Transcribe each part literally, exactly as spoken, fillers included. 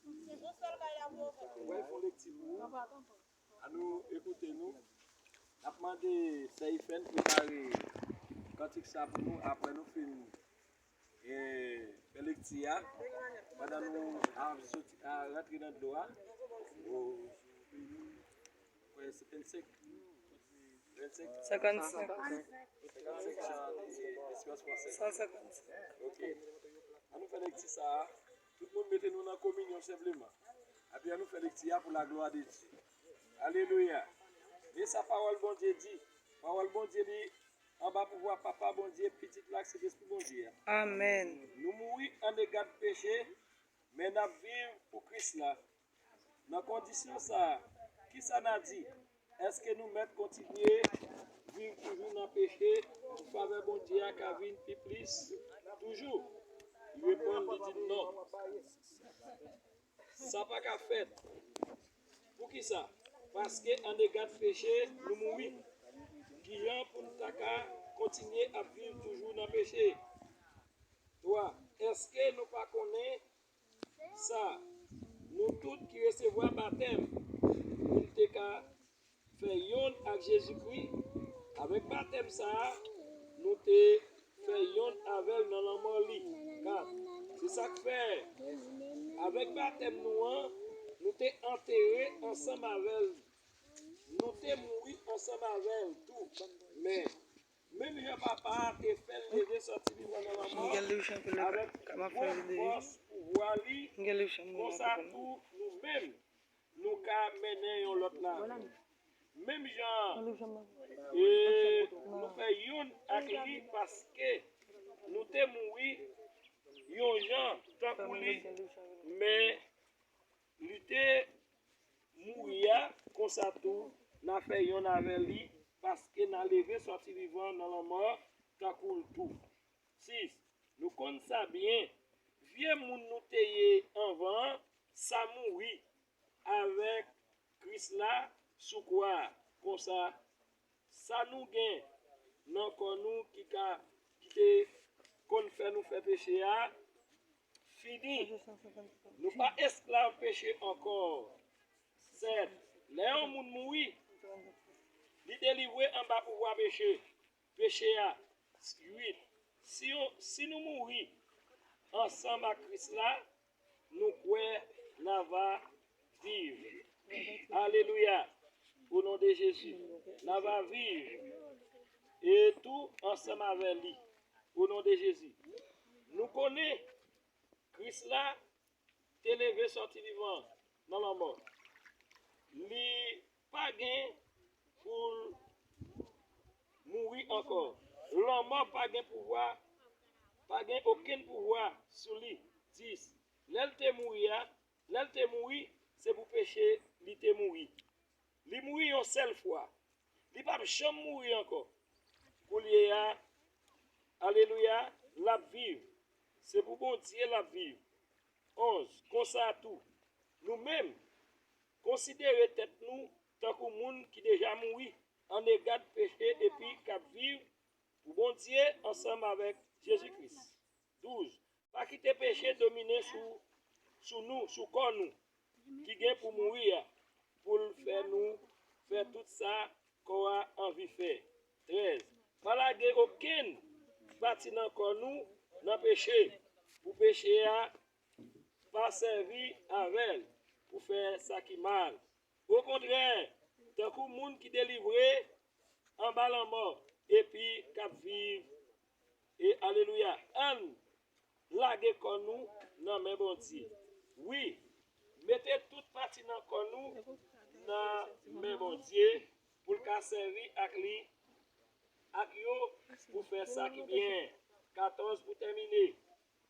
Mwen fè yon lekti pou ou. Ann nou ekoute nou. N ap mande sè Ifèn prepare kantik sa pou nou apre nou fin e, fè lekti a, pandan nou ap soti, a, rantre nan dlo a. O, kwè se vennsenk. Vennsenk? Senkannsenk. Senkannsenk, jan, e, espyans fransè. San senkannsenk. Ok. Ann nou fè lekti sa a. Tout moun mete nou nan kominyon senpleman. Epi ann nou fè lekti a pou laglwa de Dye. Alelouya. Men sa pawòl Bondye di. Pawòl Bondye li anba pouvwa Papa Bondye, Pitit la ak Sentespri Bondye a. Amèn. Nou mouri annega d peche, men n ap viv pou Kris la. Nan kondisyon sa a, kisa n a di? Èske nou mèt kontinye viv toujou nan peche pou favè Bondye a ka vin pi plis toujou? Li reponn, li di non. Sa pa ka fèt. Poukisa? Paske annega d peche, nou mouri. Kijan pou n ta ka kontinye ap viv toujou nan peche? Twa, èske nou pa konnen sa? Nou tout ki resevwa batèm, nou te ka fè yonn ak Jezikri. Avèk batèm sa a, nou te fè yonn avè l nan lanmò li. Kat, se sa k fè, avèk batèm nou an, nou te antere ansanm avè l. Nou te mouri ansanm avè l tou. Men, menm jan Papa a te fè l leve sòti vivan nan lanmò, avèk pouvwa fòs pouvwa li, konsa tou nou menm, nou ka mennen yon lòt lavi. Menm jan e nou fè yonn ak li paske nou te mouri yon jan tankou li, men li te mouri a, konsa tou n a fè yonn avè li, paske n a leve sòti vivan nan lanmò tankou l tou. Sis, nou konn sa byen, vye moun nou te ye anvan an, sa mouri avèk Kris la sou kwa a. Konsa, sa nou gen nan kò nou ki ka, ki te konn fè nou fè peche a, fini. Nou pa esklav peche ankò. Sèt, lè yon moun mouri, li delivre anba pouvwa peche. Peche a. Uit, si, si nou mouri ansanm ak Kris la, nou kwè n a va viv. Alelouya. O non de Jezi, n a va viv e tou ansanm avè li. O non de Jezi, nou konnen Kris la te leve sòti vivan nan lanmò. Li pa gen pou l mouri ankò. Lanmò pa gen pouvwa, pa gen okenn pouvwa sou li. Dis, lè l te mouri a, lè l te mouri, se pou peche li te mouri. Li mouri yon sèl fwa. Li p ap janm mouri ankò. Koulye a, alelouya, l ap viv. Se pou Bondye l ap viv. Onz, konsa tou, nou menm, konsidere tèt nou tankou moun ki deja mouri annega d peche epi k ap viv pou Bondye ansanm avèk Jezi Kris. Douz, pa kite peche domine sou, sou nou, sou kò nou, ki gen pou mouri a, pou l fè nou fè tout sa kò a anvi fè. Trèz, pa lage okenn pati nan kò nou nan peche, pou peche a pa sèvi avè l pou fè sa ki mal. Okontrè, tankou moun ki delivre anba lanmò epi k ap viv, e alelouya, ann lage kò nou nan men Bondye. Wi, mete tout pati nan kò nou nan men Bondye pou l ka sèvi ak li, ak yo pou fè sa ki byen. Katòz, pou tèmine,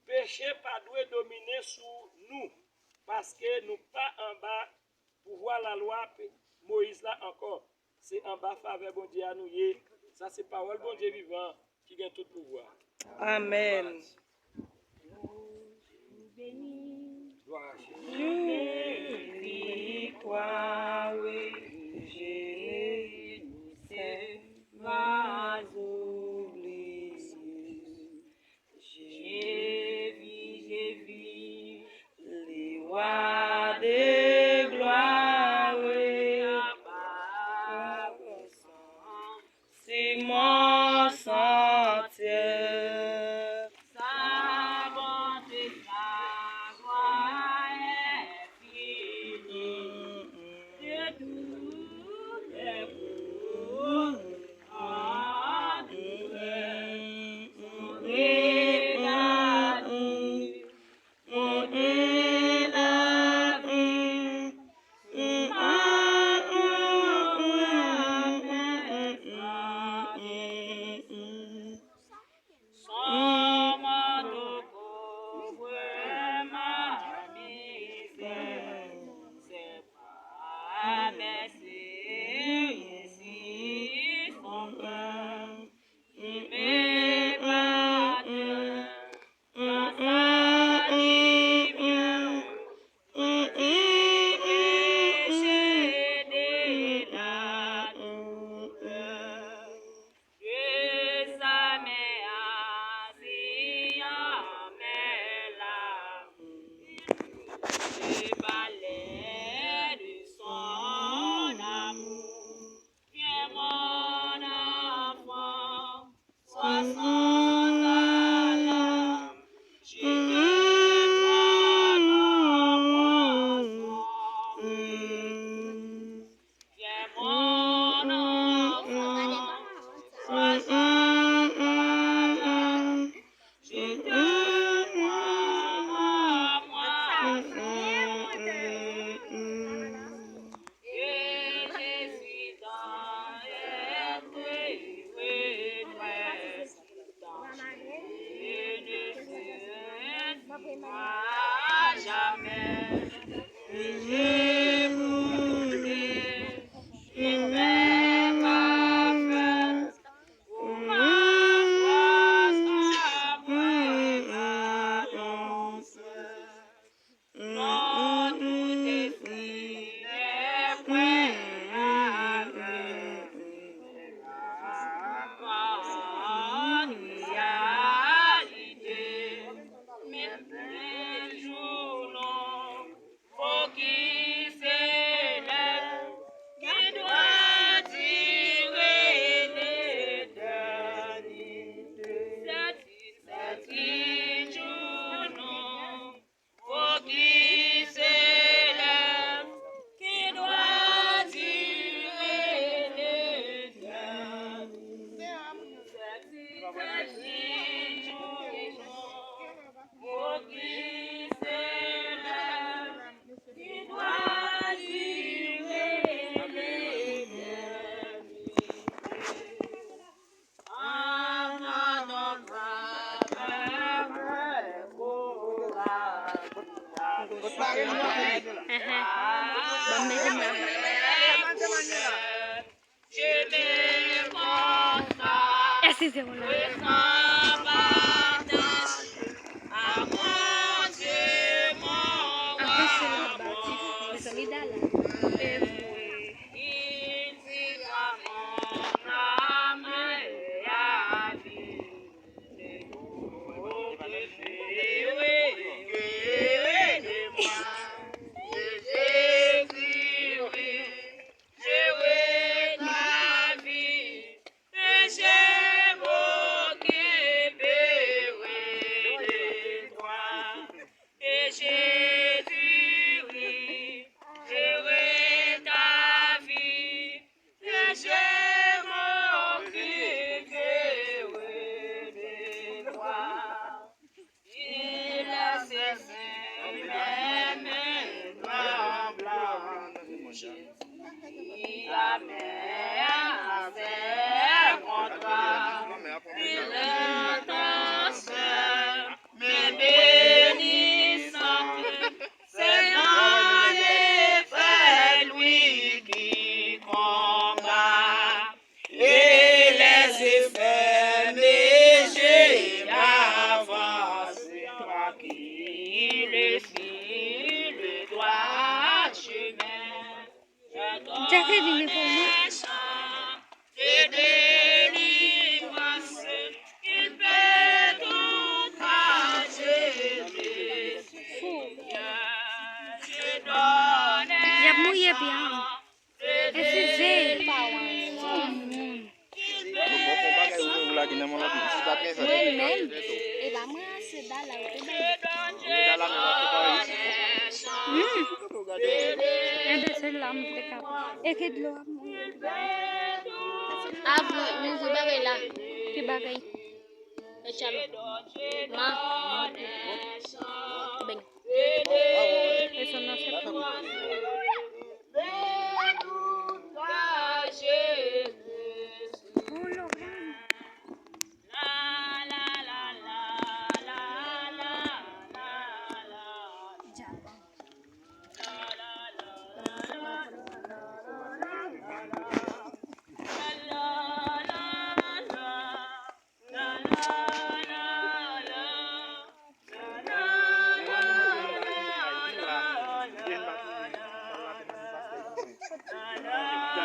peche pa dwe domine sou nou, paske nou pa anba pouvwa lalwa Moyiz la ankò. Se anba favè Bondye a nou ye. Sa se pawòl Bondye vivan ki gen tout pouvwa. Amèn. Glwa a Jezi. Mèsi, Jezi, son kè ki me batè, grâce à lui vient péché de la douleur. De sa mè a, Seyè, mè la, se balè de son amour. Viens, mon enfant, sois sans alarme, je te prends dans mon sein. Viens, mon enfant, sois sans alarme, je te prends à moi. Et je suis dans tes bras, je ne serai pas jamais. Et j'ai goûté une paix parfaite. Pour ma foi, sois à ton sein. Non, tout esprit n'est point avec toi en réalité, mais un jour non, faut qu'il s'élève, qui doit durer l'éternité. C'est, c'est un jour non, faut qu'il s'élève, qui doit durer l'éternité. C'est un jour non, Eskize mwen. Avanse la ba ti, mezanmi, dala. E vre. Je veux ta vie, et je m'occuperai de toi. Et Jésus, oui, je veux ta vie, et je m'occuperai de toi. Il a ses semaines dans la mer, ses contrats, il est ton seul, mais bénissant, c'est dans les fêtes, lui qui combat. Et les effets, mais je m'avance, toi qui le suis, le droit chemin. Je donne un chant de délivrance, il peut tout changer. Je donne un chant. Eskize. Sou moun. Yo bon, bon bagay ou, ou lage nan men lòt moun. Mwen menm, e pa mwen ase dala ou te bay. Dala nan lòt, se pa isit. Hmm. Enben, se la m te ka. E ki dlo ap mwen. Avle, nou di bagay la. Ki bagay? Mèt Chalo. Ma. Beny. E sa nan se pou. Li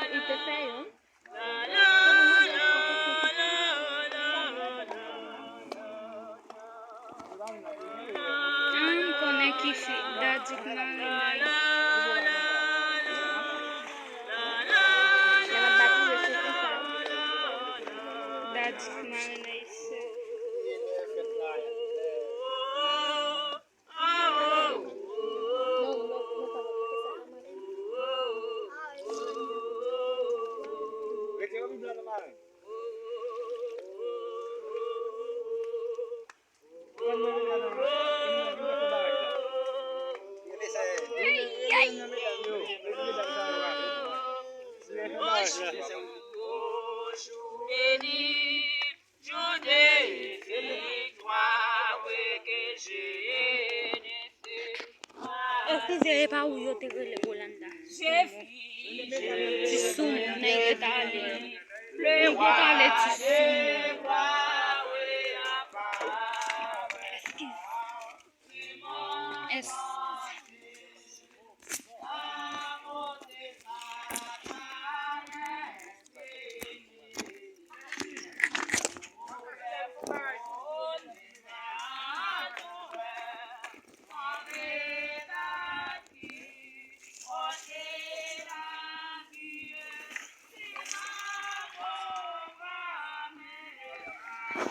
te, li te fè youn. An konnen ki fi Daddy k mare Nice. Lè m ap batize se konsa. Daddy k mare Nice. Eskize, e pa ou yo te rele Rolanda? Ti soumoun, nèg yo t ale. Nèg yo t ale ti soumoun. Eskize. Es-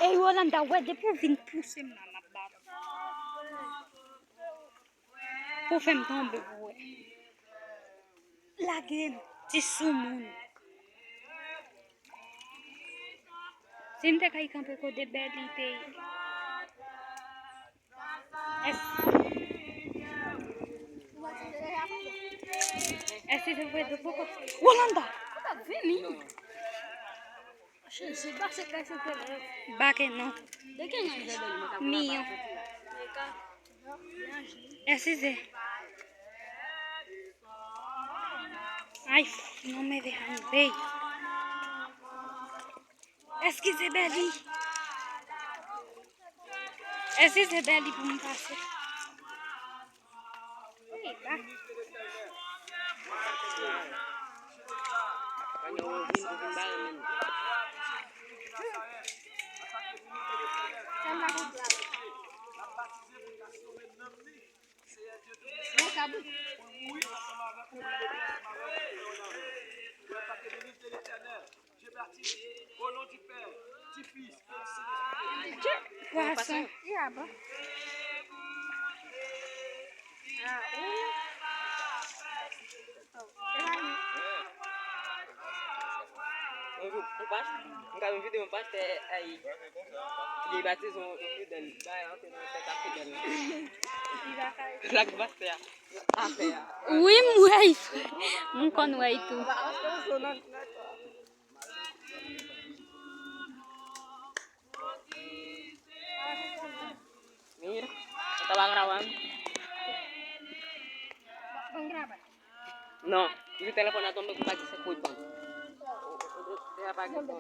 Ey, Rolanda, wè, depi w vin pouse m la, m ap bat ou. Pou fè m tonbe pou wè. Lage m, ti soumoun. Si m te kay kanpe kote Bèli te ye. Es-, èske se vre de poko? Rolanda! Ou t ap vini? Bake non. Miyon. Èskize. Ay, non me dejan bey. Èskize Bèli. Èskize Bèli pou m pase. Pwason. Bonjou, m pas-, m ka yon videyo, m pastè, ay, li batize yon, yon fidèl, bay antre nan tèt a fidèl. Lak pastè a, afè a. Wi, m wè, m konn wè tou. Mira, mwen ta pa grava. Non, li telefòn nan tonbe pou pa di se kou l pran. Deja pa gen bon.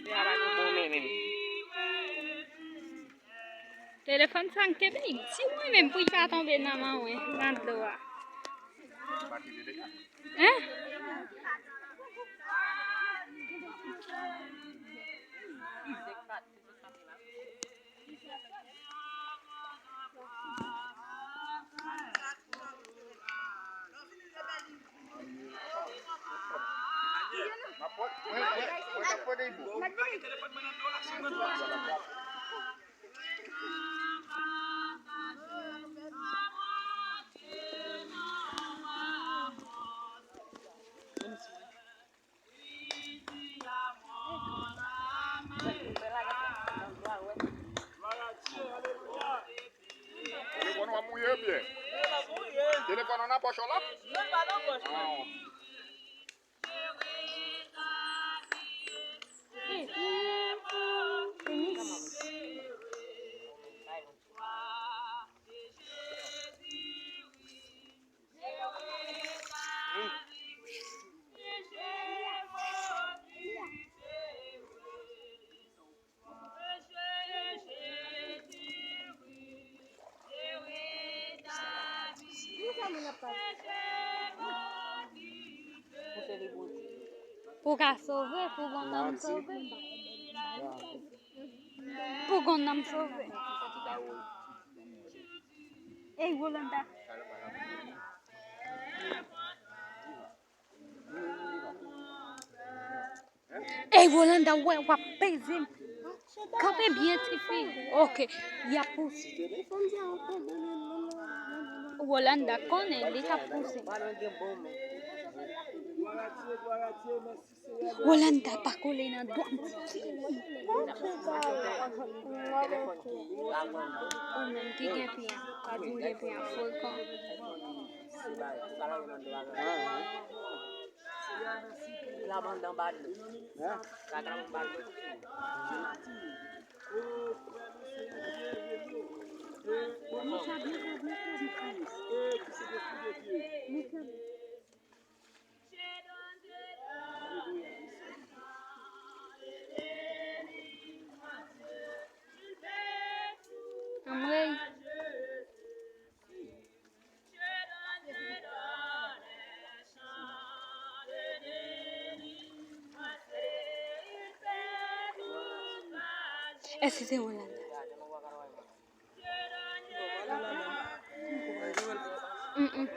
Deja pa gen bon men menm. Telefòn sa m kenbe li di mwen menm pou li pa tonbe nan manwen, nan dlo a. Hein? Telefòn ou ap mouye byen. Telefòn ou nan pòch ou la? Non, pa nan pòch mwen. Pou ka sove, pou gon nanm sove. Pou gon nanm sove. Ey, Rolanda. Ey, Rolanda, wè, w ap peze m. Kanpe byen, tifi. Ok, y ap pouse. Rolanda konnen li k ap pouse. Rolanda pa kole nan dwat m, tifi. Ou menm ki gen pye a, pa di m gen pye a, fò l kon. Anmwey. Èske se Rolanda? Mm-mm.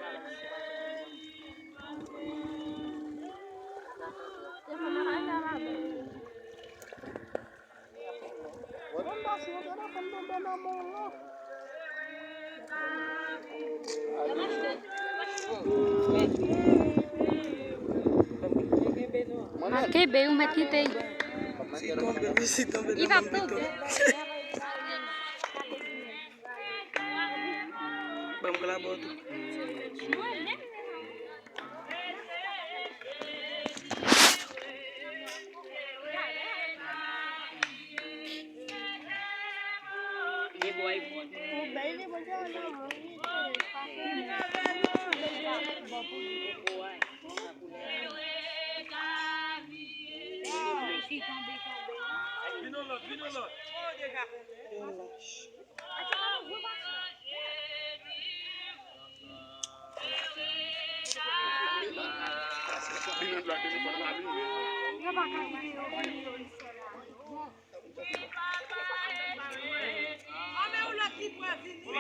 Ma kenbe, ou mèt kite. Li p ap tonbe. Ban m kolabò tou. Vin yon lòt, vin yon lòt.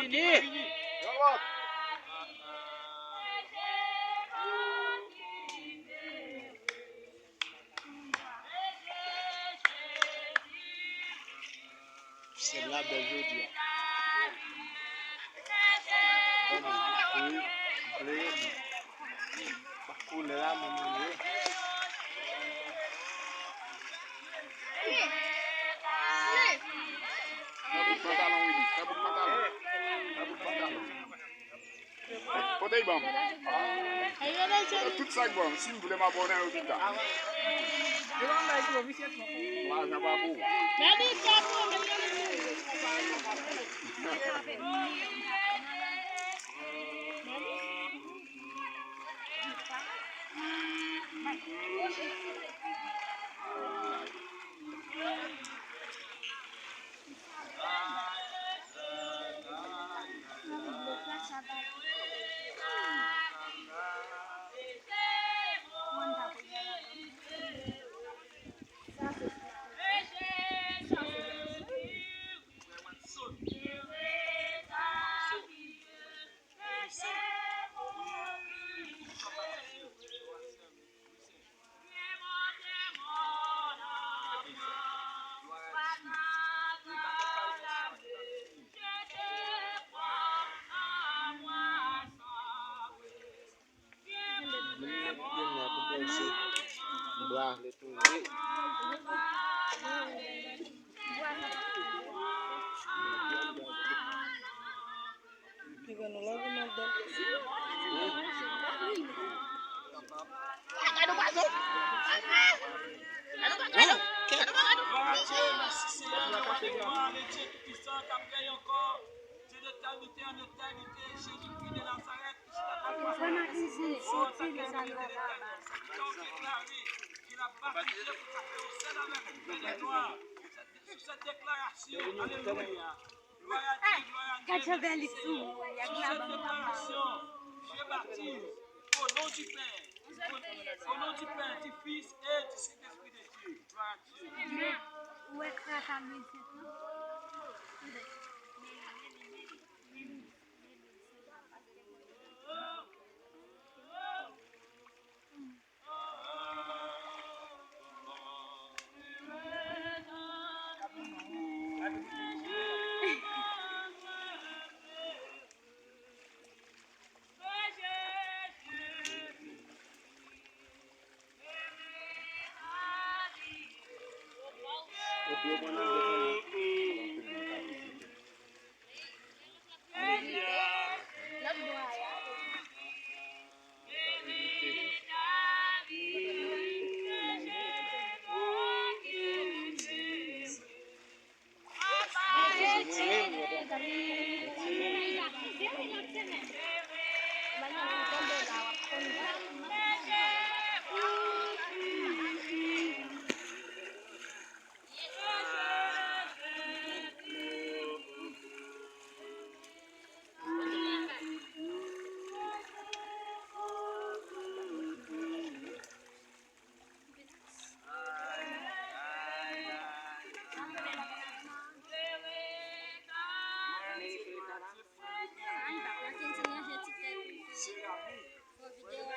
Vini. Syèl la bèl jodi a. Bon, ble, ble, koulè a menm li ye. Fè bout pantalon, Willy, fè bout pantalon. Fè bout pantalon. Pote l ban m. Tout sa k ban m. Si m vle m abòne yo tout tan. Lajan pa pou ou. Piga nou lage madanm. Gade w pa zo. Gade w pa zo. Glwa a Dye, mèsi Seyè, glwa a Dye Toupisan k ap rèy ankò. Dye de etènite an etènite, Jezikri de Nazarèt, ki chita nan twòn la. Sa ki ta antre nan etènite, sa ki ta deklare ki l ap batize pou l ka fè yon sèl avèk Pè Nwa. Sou sèt deklarasyon, alelouya. Glwa a Dye, glwa a Dye, mèsi Seyè. Sou sèt deklarasyon, Je baptise au nom du Père, au, au nom du Père, du Fils et du Saint-Esprit de Dieu. Gloire à Dieu. Ou wè kras a Lwi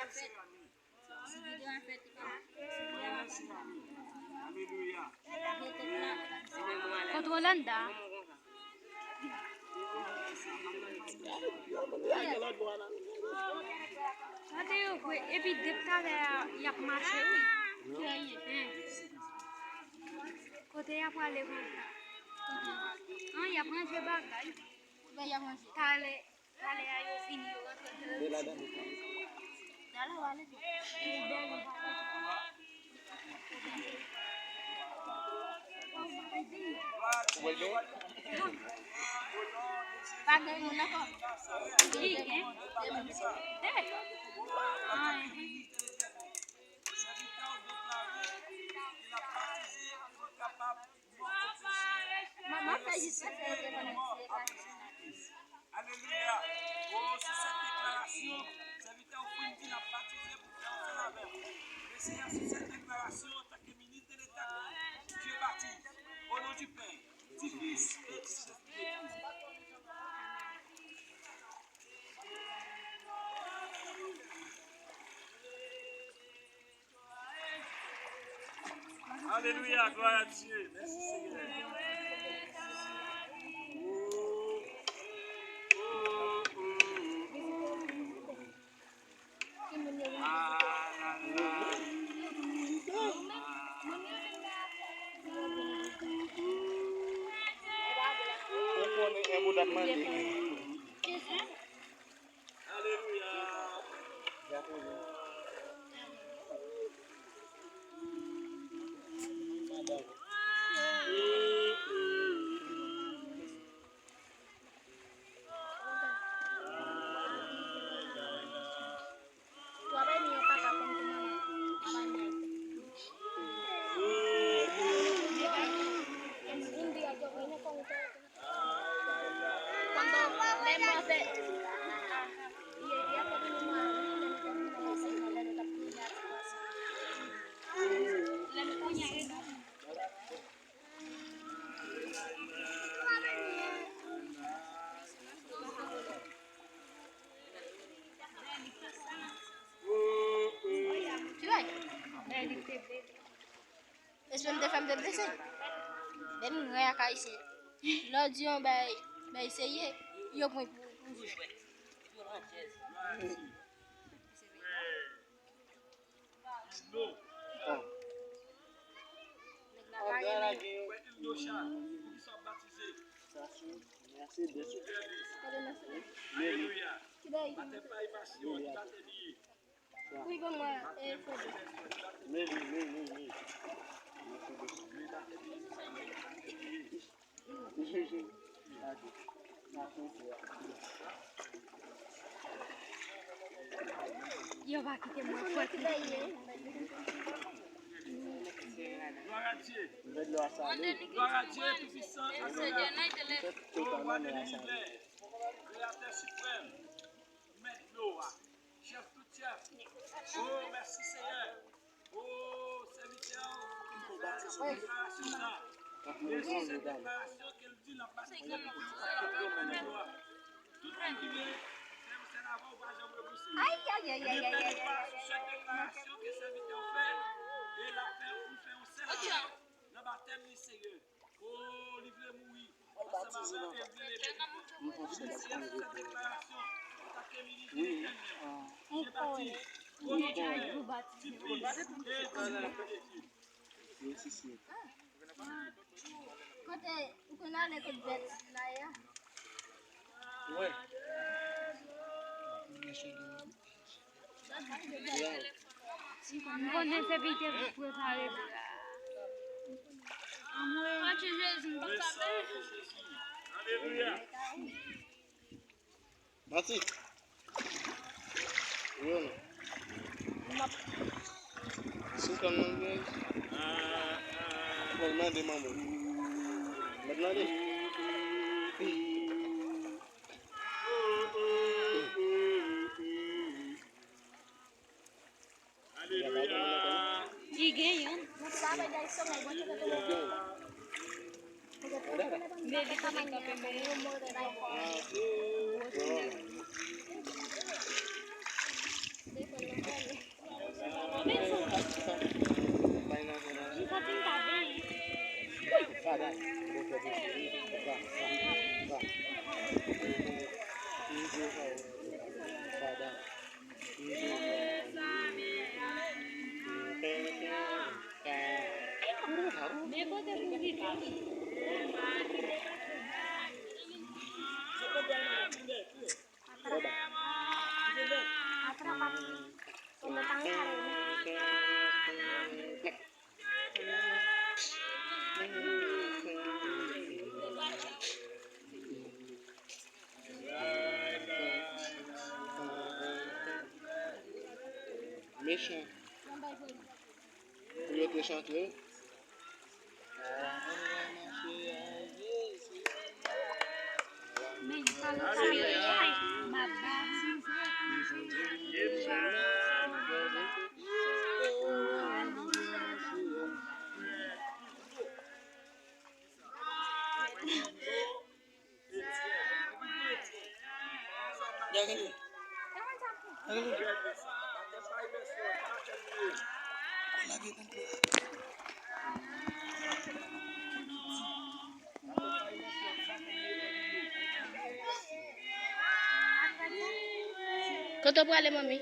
Sent lan? Kote Rolanda? Gade yo vre, epi depi talè a y ap mache wi. Kote y ap prale konsa? An, y ap ranje bagay. Talè, talè a yo vini, yo rantre nan. Talè w ale. Pa gen moun ankò. Ki gen? De. An, ehe. M ap fè jis sa, fè yo te konnen. Alelouya. O, sou sèt deklarasyon, sèvitè w fin di l ap batize pou fè yon sèl avè w. Mesye a, sou sèt deklarasyon, antanke minis de Leta, Dye batize. O non di Pè, di Fis e di Sentespri. Alelouya, glwa a Dye. Mèsi, Senyè. Ou konnen en bout ap mande. Alelouya. Ki bagay? Espè m te fè m te blese. Depi m ren ak Ayisyen, lè w di yon bagay, bagay serye, yo pran pou, pou jwèt. Alelouya. Batèm pa e pasyon, li batèm li ye. Wi, ban mwen, eh, foto. Yo pa kite mwen fwèt. Glwa a Dye. Glwa a Dye, Toupisan, Adonai, Rwa de linivè, Kreyatè siprèm, Mèt dlo a. Chèf tout chèf. O, mèsi, Seyè. O, sèvitè w, fè sèt deklarasyon sa. E sou sèt deklarasyon ke l di l ap batize pou tout sa k ap fè yon sèl avè w. Tout moun ki vle fè yon sèl avè w, pa janm repouse. Ebyen, fè deklarasyon sou sèt deklarasyon ke sèvitè w fè, e l ap fè pou l fè yon sèl avè w nan batèm li, Seyè. O, li vle mouri ansanm avè w e l vle leve ankò. Mèsi a sèt deklarasyon antanke minis de Letènèl. Je baptise au nom du Père, du Fils et du Saint-Esprit. Kote ou konn ale kot bèt la ye a? M konnen se pi te prepare pou la. Anmwey. Pati Jezi, m pa ka pè. Alelouya. Mati. Yo non. Si w konn nan gen. Mwen mande manman. Mwen mande. Li gen youn. Men li konnen kanpe bon. Mechan. Pou yo te chante. Kote w prale, manmi?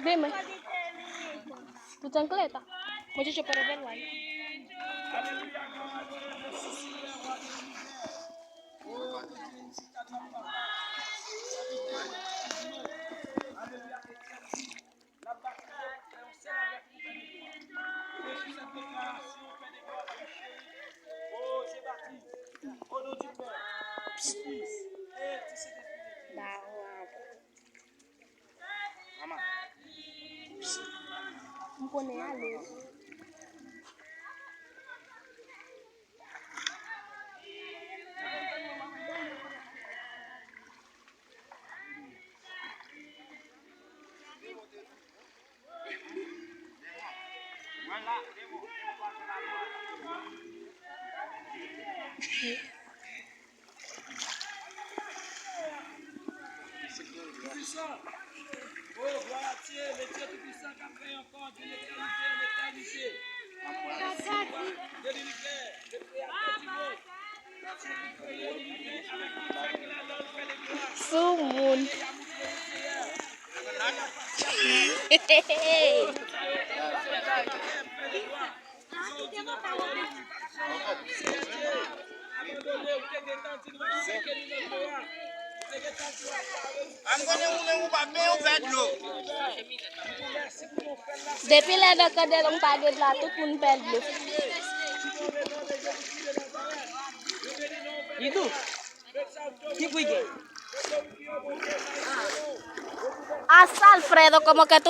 Dime. Tú chancleta. Muchacho, pero ven, guay. L ap batize pou fè yon sèl avèk nou fè de glwa. Ebyen, sou sèt deklarasyon, fè de glwa, papi cheri. O, je batize. O non di Pè, di Fis, e di Sentespri de Dye. Manman. M konnen ale. Toupisan. O, glwa a Dye, le Dye Toupisan k ap rèy ankò de letènite an etènite. Mèsi, Wa de linivè, le Kreyatè di mond. Sou moun. Depi lè nan Kandelong pa gen dlo, tout moun pèdi dlo. Li tou. Ki bri gen? Hasta Alfredo, como que tú